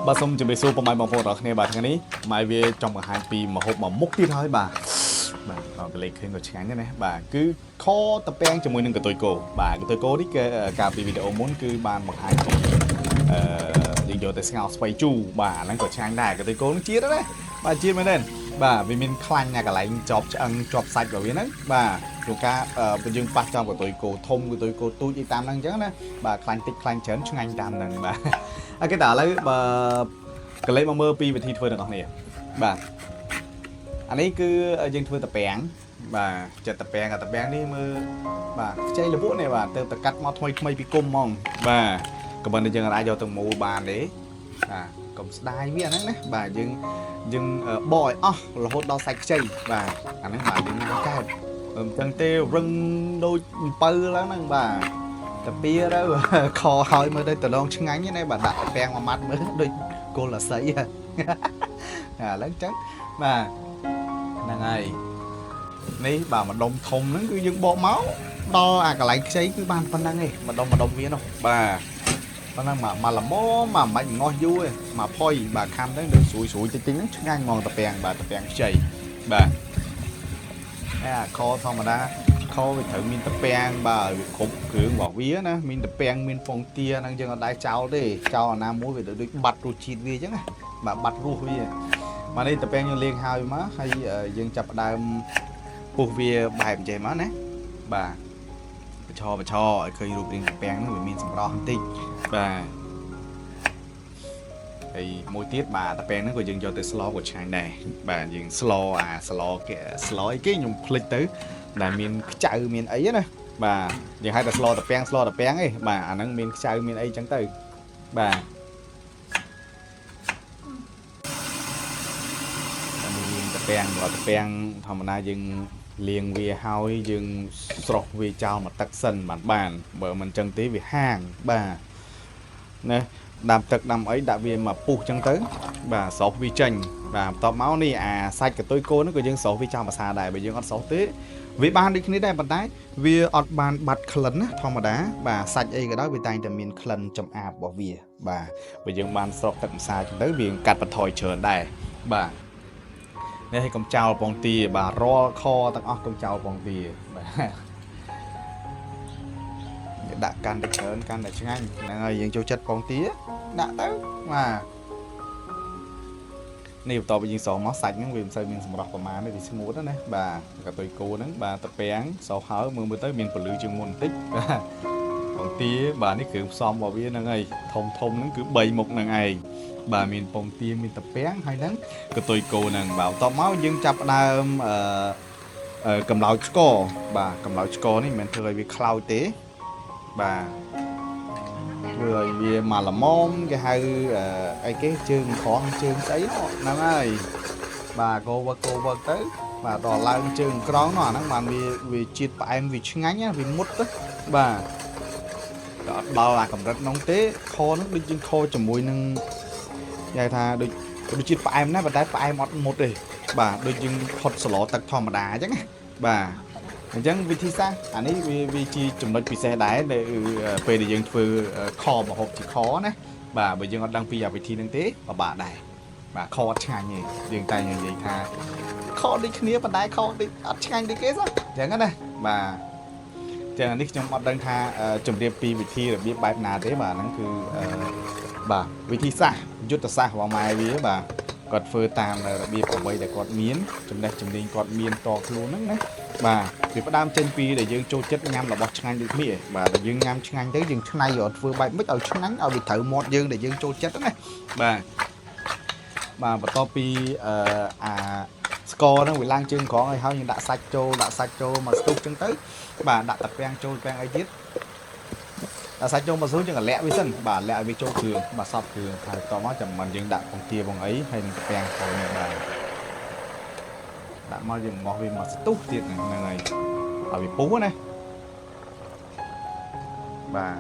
បាទសូមជម្រាបសួរពុកម៉ែបងប្អូនទាំងអស់គ្នាបាទថ្ងៃនេះម៉ែវាចង់បង្ហាញពីម្ហូបមួយមុខទៀតហើយបាទបាទដល់កលេចឃើញក៏ឆ្ងាញ់ដែរណាបាទគឺខតពាំងជាមួយនឹងកតុយគោបាទកតុយគោនេះគឺកាលពីវីដេអូមុនគឺបានបង្ហាញពីអឺយើងយកទៅស្ងោរស្ពៃជូរបាទអាហ្នឹងក៏ឆ្ងាញ់ដែរកតុយគោនឹងជាតិណាបាទជាតិមែនទេបាទវាមានខ្លាញ់ណាកន្លែងជាប់ឆ្អឹងជាប់សាច់របស់វាហ្នឹងបាទជួនកាលយើងប៉ះចំកតុយគោធំកតុយគោទូចអីតាមហ្នឹងអញ្ចឹងណាបាទខ្លាញ់តិចខ្លាញ់ច្រើនឆ្ងាញ់តាមហ្នឹងបាទ អូខេតើឥឡូវបើកលេចមកមើលពីវិធីធ្វើទាំងអស់គ្នាបាទអានេះគឺយើងធ្វើតាពាំងបាទចិត្តតាពាំងអាតាពាំងនេះមើលបាទខ្ចីលវក់នេះបាទទៅតែកាត់មកថ្មីថ្មីពីគុំហ្មងបាទក៏ប៉ុន្តែយើងអាចយកទៅមូលបានទេបាទកុំស្ដាយវាអាហ្នឹងណាបាទយើងយើងបកឲ្យអស់រហូតដល់សាច់ខ្ចីបាទអាហ្នឹងបាទយើងញ៉ាំកើតមិនចឹងទេរឹងដូចអំពៅឡើងហ្នឹងបាទ តាពីទៅខហើយមើលទៅដងឆ្ងាញ់ណាបាទដាក់តាពាំងមួយម៉ាត់មើលដូចគល់អាស័យឥឡូវចឹងបាទហ្នឹងហើយនេះបាទម្ដុំធំហ្នឹងគឺយើងបកមកដល់អាកន្លែងខ្ចីគឺបានប៉ុណ្្នឹងឯងម្ដុំម្ដុំវានោះបាទប៉ុណ្ណឹងមកមកល្មមមកមិនងាស់យូរទេមកផុយបាទខាំទៅដូចស្រួយស្រួយតិចតិចហ្នឹងឆ្ងាញ់ហ្មងតាពាំងបាទតាពាំងខ្ចីបាទអាខធម្មតា ខវាត្រូវមានតាពាំងបាទវាគ្រប់គ្រឿងរបស់វាណាមានតាពាំងមានពងទាហ្នឹងយើងអត់ដែរចោលទេចោលអាណាមួយវាដូចបាត់រសជាតិវាអញ្ចឹងណាបាទបាត់រសវាបាទនេះតាពាំងយើងលាងហើយមកហើយយើងចាប់ផ្ដើមពុះវាបែបអញ្ចេះមកណាបាទបឆបឆឲ្យឃើញរូបរាងតាពាំងហ្នឹងវាមានសម្រស់បន្តិចបាទហើយមួយទៀតបាទតាពាំងហ្នឹងក៏យើងយកទៅស្លក៏ឆ្ងាញ់ដែរបាទយើងស្លអាស្លគេស្លអីគេខ្ញុំភ្លេចទៅ ដែលមានខ្ចៅមានអីណាបាទយើងហៅថាស្លតាពាំងស្លតាពាំងឯងបាទអាហ្នឹងមានខ្ចៅមានអីចឹងទៅបាទអានេះលាងតាពាំងបើតាពាំងធម្មតាយើងលាងវាហើយយើងស្រុះវាចោលមកទឹកសិនបានបានបើមិនចឹងទេវាហាងបាទណាដាំទឹកដាំអីដាក់វាមកពុះចឹងទៅបាទស្រុះវាចេញបាទបន្ទាប់មកនេះអាសាច់កតុយគោហ្នឹងក៏យើងស្រុះវាចោលភាសាដែរបើយើងអត់ស្រុះទេ វាបានដូចគ្នាដែរប៉ុន្តែវាអត់បានបាត់ក្លិនណាធម្មតាបាទសាច់អីក៏ដោយវាតែងតែមានក្លិនចំអាបរបស់វាបាទបើយើងបានស្រកទឹកម្សាចឹងទៅវាកាត់បន្ថយច្រើនដែរបាទនេះឲ្យកុំចោលពងទាបាទរាល់ខទាំងអស់កុំចោលពងទាបាទដាក់កាន់តែច្រើនកាន់តែឆ្ងាញ់ហ្នឹងហើយយើងចូលចិត្តពងទាដាក់ទៅបាទ នេះបន្ទាប់ពីយើងស្រោមកសាច់ហ្នឹងវាមិនសូវមានសម្រស់ប្រមាណទេវាស្ងួតណាបាទកតុយគោហ្នឹងបាទតាពាំងសោហើយមើលមើលទៅមានពលឺជាងមុនបន្តិចបាទពងទាបាទនេះគ្រឿងផ្សំរបស់វាហ្នឹងហើយធំធំហ្នឹងគឺ3មុខហ្នឹងឯងបាទមានពងទាមានតាពាំងហើយហ្នឹងកតុយគោហ្នឹងបាទបន្ទាប់មកយើងចាប់ផ្ដើមអឺកម្លោចឆ្ករបាទកម្លោចឆ្ករនេះមិនមែនធ្វើឲ្យវាខ្លោចទេបាទ ធ្វើឲ្យវាមកល្មមគេហៅអីគេជើងក្រងជើងស្អីហ្នឹងហើយបាទកោវឹកកោវឹកទៅបាទដល់ឡើងជើងក្រងនោះអាហ្នឹងបានវាវាជាតិផ្អែមវាឆ្ងាញ់ណាវាមុតទៅបាទតែអត់ដល់អាកម្រិតនោះទេខហ្នឹងដូចយើងខជាមួយនឹងគេហៅថាដូចដូចជាតិផ្អែមណាប៉ុន្តែផ្អែមអត់មុតទេបាទដូចយើងផុតសឡទឹកធម្មតាអញ្ចឹងណាបាទ អញ្ចឹងវិធីសាស្ត្រអានេះវាវាជាចំណុចពិសេសដែរដែលពេលដែលយើងធ្វើខមហូបជាខណាបាទបើយើងអត់ដឹងពីអាវិធីហ្នឹងទេពិបាកដែរបាទខអត់ឆ្ងាញ់ទេយើងតែនិយាយថាខដូចគ្នាប៉ុន្តែខដូចអត់ឆ្ងាញ់ដូចគេសោះអញ្ចឹងណាបាទចឹងអានេះខ្ញុំអត់ដឹងថាជម្រាបពីវិធីរបៀបបែបណាទេបាទហ្នឹងគឺបាទវិធីសាស្ត្រយុទ្ធសាស្ត្ររបស់ម៉ែវាបាទគាត់ធ្វើតាមរបៀបអ្វីដែលគាត់មានចំណេះជំនាញគាត់មានតខ្លួនហ្នឹងណាបាទវាផ្ដើមចេញពីដែលយើងចូលចិត្តញ៉ាំរបស់ឆ្ងាញ់ដូចគ្នាបាទដែលយើងញ៉ាំឆ្ងាញ់ទៅយើងឆ្នៃរកធ្វើបែបម៉េចឲ្យឆ្ងាញ់ឲ្យវាត្រូវមាត់យើងដែលយើងចូលចិត្តណាបាទបាទបន្ទាប់ពីអឺអាស្ករហ្នឹងវាឡើងជើងក្រងឲ្យហើយយើងដាក់សាច់ចូលដាក់សាច់ចូលមកស្ទុះចឹងទៅបាទដាក់តាពាំងចូលពាំងអីទៀតដាក់សាច់ចូលមកស្ទុះយើងក៏លាក់វាសិនបាទលាក់ឲ្យវាចូលគ្រឿងបាទសពគ្រឿងហើយបន្ទាប់មកចាំមិនយើងដាក់ពងទាពងអីហើយនឹងតាពាំងក្រោយនេះបាទដាក់មកយើងងាស់វាមកស្ទុះទៀតហ្នឹងហើយឲ្យវាពុះណាបាទ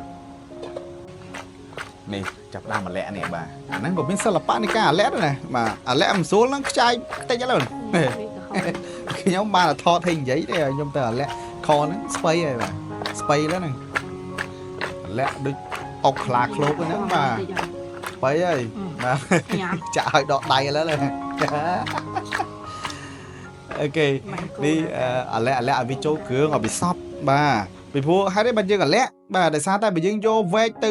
នេះចាប់ដើមអាលាក់នេះបាទអាហ្នឹងក៏មានសិល្បៈនៃការអាលាក់ដែរណាបាទអាលាក់មិនស្រួលហ្នឹងខ្ចាយតិចឥឡូវខ្ញុំបានតែថតឲ្យនិយាយទេខ្ញុំទៅអាលាក់ខហ្នឹងស្បៃហើយបាទស្បៃแล้วហ្នឹងអាលាក់ដូច អុកខ្លាឃ្លោកហ្នឹងបាទបីហើយបាទ ញ៉ាំ ចាក់ឲ្យដកដៃឥឡូវ OK នេះអាលាក់អាលាក់ឲ្យវាចូលគ្រឿងឲ្យវាសប់បាទពីព្រោះហេតុអីបានយើងអាលាក់បាទដោយសារតែបើយើងយកវែកទៅ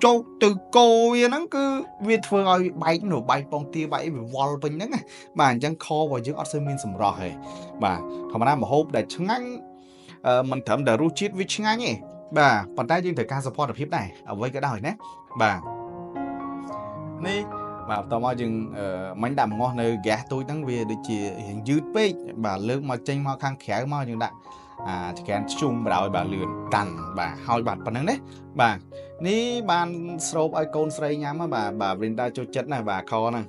ចូលទៅកោវាហ្នឹងគឺវាធ្វើឲ្យបែកនោះបែកពងទាបែកអីវាវល់ពេញហ្នឹងណាបាទអញ្ចឹងខរបស់យើងអត់សូវមានសម្រស់ទេបាទធម្មតាម្ហូបដែលឆ្ងាញ់មិនត្រឹមតែរសជាតិវាឆ្ងាញ់ទេបាទប៉ុន្តែយើងត្រូវការសោភ័ណភាពដែរអ្វីក៏ដោយណាបាទនេះបាទបន្តមកយើងមិញដាក់ម្ងាស់នៅហ្គាសទូចហ្នឹងវាដូចជារៀងយឺតពេកបាទលើកមកចេញមកខាងក្រៅមកយើងដាក់អាចក្រានធ្យូងបរោយបាទលឿនតាន់បាទហើយបាទប៉ុណ្្នឹងណាបាទនេះបានស្រូបឲ្យកូនស្រីញ៉ាំបាទបាទវិនដាចូលចិត្តណាស់បាទខហ្នឹង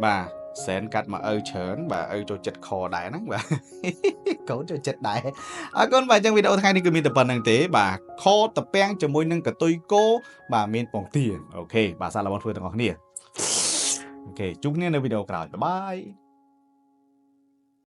បាទសែនកាត់មកឪច្រើនបាទឪចូលចិត្តខដែរហ្នឹងបាទ កូនចូលចិត្តដែរអរគុណបាទអញ្ចឹងវីដេអូថ្ងៃនេះគឺមានតែប៉ុណ្្នឹងទេបាទខតពាំងជាមួយនឹងកតុយគោបាទមានពងទា OK បាទសាកល្បងធ្វើទាំងអស់គ្នា OK ជួបគ្នានៅវីដេអូក្រោយ bye bye.